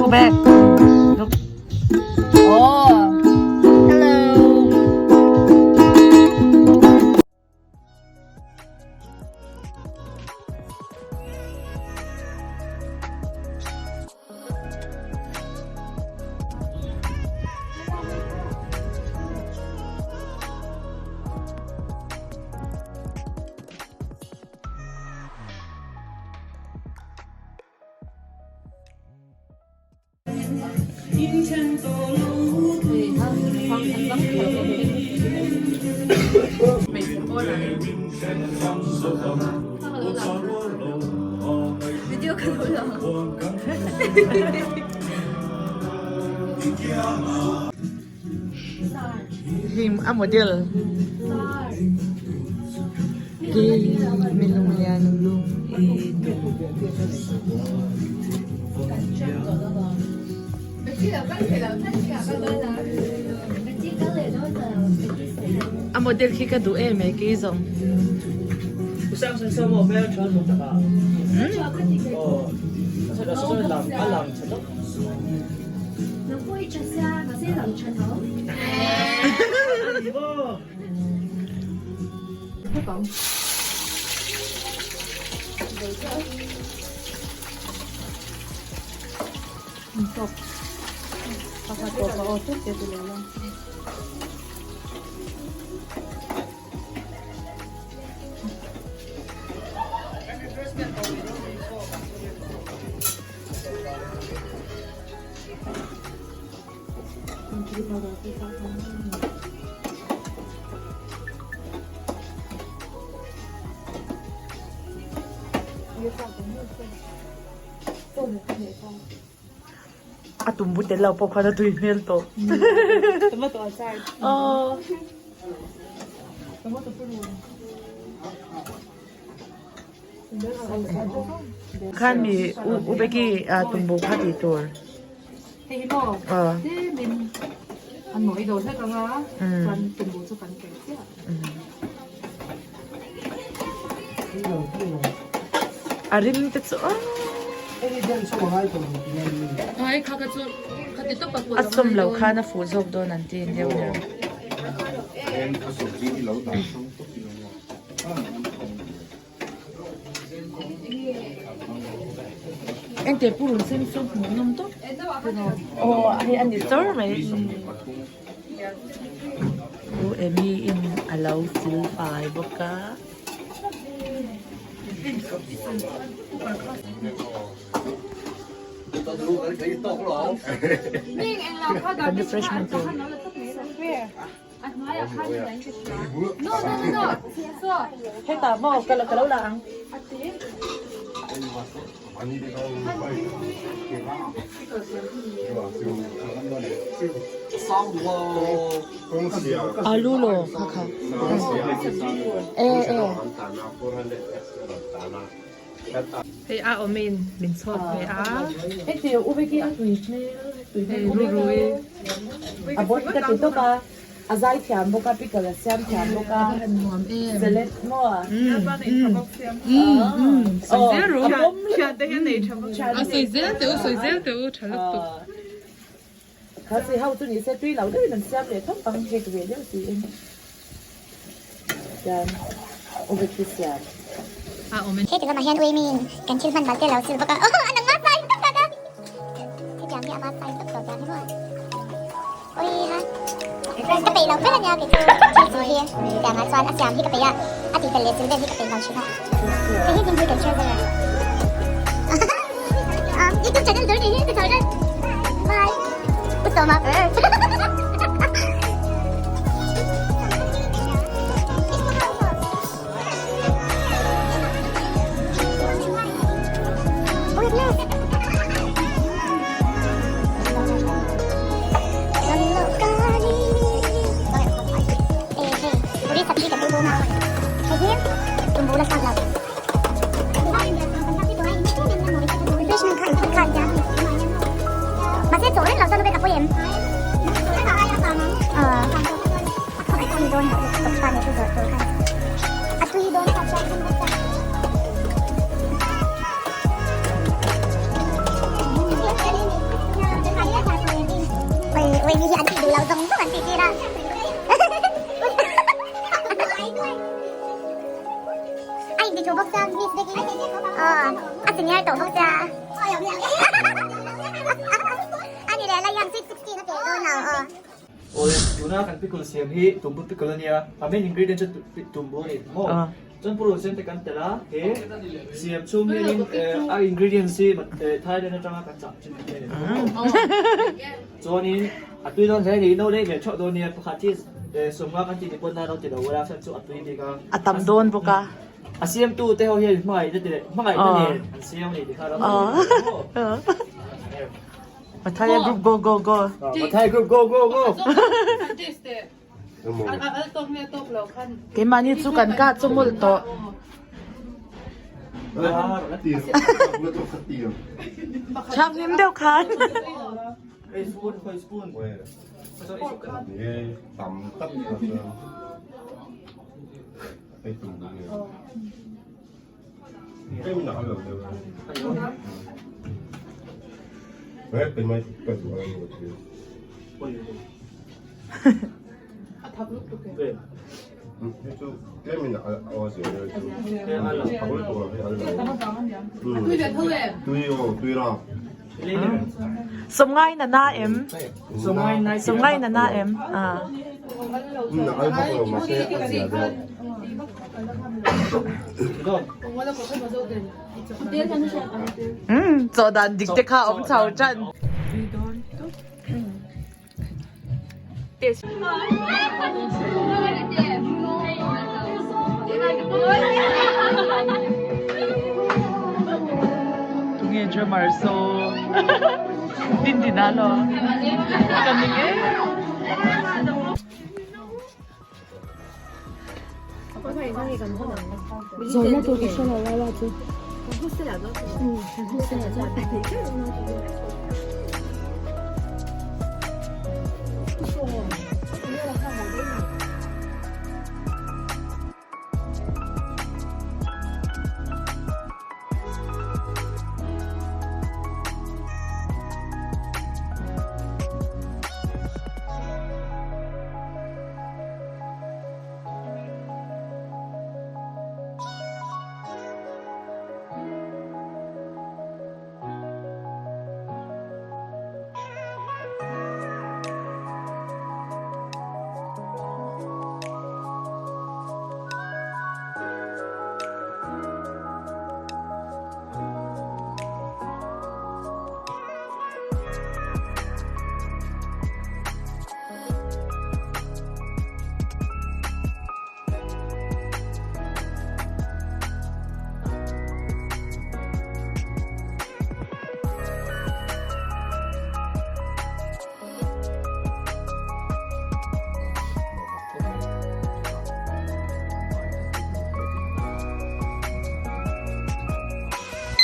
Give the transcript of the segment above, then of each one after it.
Go back. Look. Oh. Hello. Him a model Ki minung lian lung i A model khi ka duh em e kei zawng. A tum bu tel lo pawh khuan a tui hmel tawh. Aww. Khan mi u Becky a tumbu kha tih tur. Hei hi maw? Tlemin an mawi do hlek anga chuan tumbu chu kan tel chiah. A rim te chu aw. A sawm lo khan a fuh zawk dawn an ti deuh deuh. Engte purun sen chu hmuh nawm tawp aw hei a ni chawr mai u Amy in a lo sil fai bawk a. Kan refreshment tur. Hetah maw ka lo la ang. Alu lo kha kha. E e. Hei a awmin min chhawk ve a. Hei ti u veki a tui hmel tui hmel u rui. A bawt ka ti tawp a a zai thiam bawk a pickle a siam thiam bawk a salad maw a a sawi zel teh u sawi zel teh u tha lutuk. Kha si ho chu ni se tui lo deuhin an siam leh thawp ang hek ve deuh siin chuan u veki siam. Heti lamah hian uimiin kan thil hman bal te lo sil bawk a, aw a nangmah sai tawp tak a, hetiang hi ama sai tawp tawh tiang hi maw ui ha ka peih lo ber ania kei chu thil chu hi tiangah chuan a siam hi ka peih a, a tih fel leh sil vel hi ka peih lo thin a, hei hi hming hi kan share zel a, youtube channel tur ni hi ka chho zel bye u sawma. Amy hi an tih duh loh zawng zawng an tih tir a. A inti thu bawk chuan Miss Becky aw a senior tawh bawk sia. A ni leh la hian sweet 16 a keh dawn lo aw. Awle, tuna kan pickle siam hi tumbu pickle a nia, a main ingredient chu tumbu a ni maw? Chuan purun sen te kan telh a, he siam chhung hianin a ingredients hi Thailand atanga kan chah chin a ni maw? Chuanin a tui dawn hle a ni, no lei ve theuh dawn nia, pakhat hi sawmnga kan tih ni pawn a lo ti lo ula, chuan chu a tui bik a. A tam dawn bawk a. A siamtu te ho hian hmangaihna te leh hmangaihna nen an siam a ni tih kha ram a ni maw? Pathaya group go go go. Pathaya group go go go. Keimahni chu kan kah chu mawlh tawh. Thianghlim deuh khan. Sawmngai na na em? Sawmngai na na em? Umm chaw dan dik te kha awm chho tan. Tunge drummer saw din din a lo ka ning e.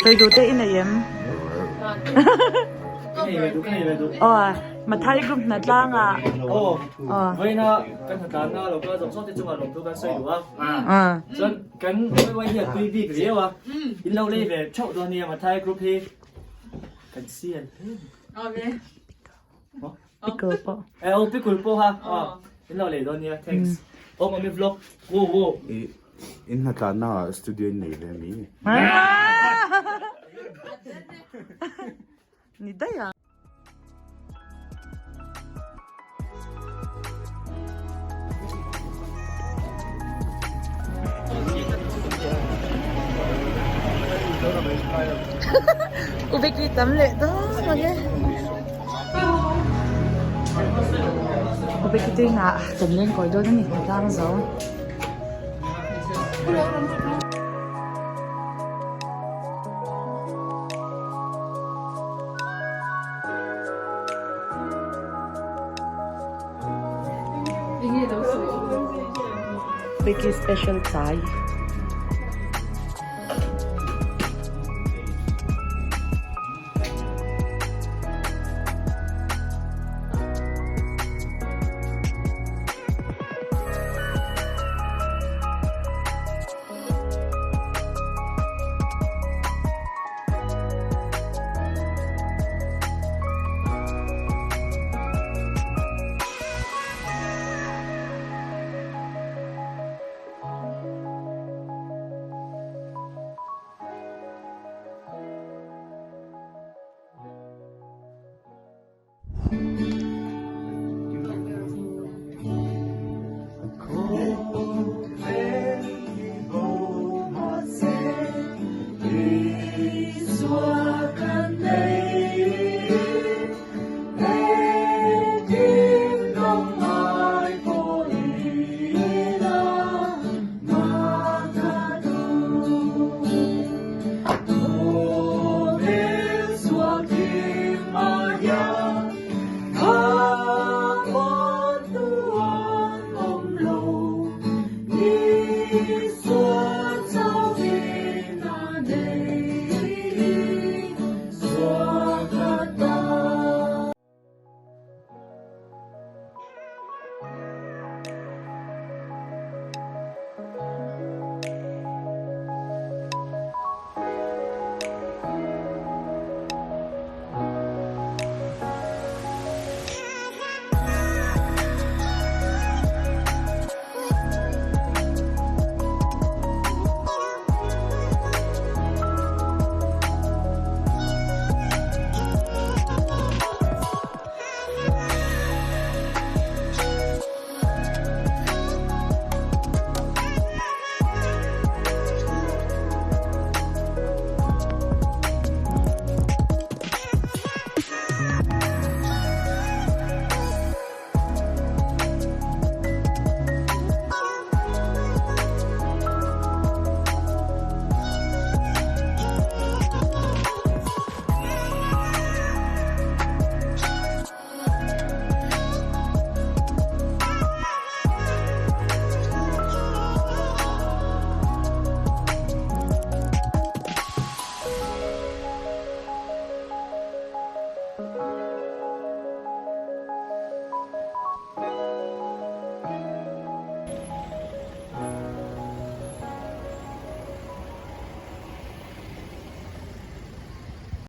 Sawi duh te i nei em? Aw, Mathai group hna tlang ah. Aw, vawiina kan hna tlan na lo kal zawng zawng te chungah lawmthu kan sawi duh a. Chuan kan vawi hi a tui bik riau a, in lo lei ve theuh dawn nia Mathai group hi kan sial hle mai. Pickle pawh. Eh aw pickle pawh ha aw in lo lei dawn nia thanks. Aw mami vlog wo wo. In hna tlan na ah studio in nei ve ami? Ni daih a. U Becky tam leh dawn ang e. U Becky te inah kan leng kawi dawn a ni tlang zo. Becky special chai.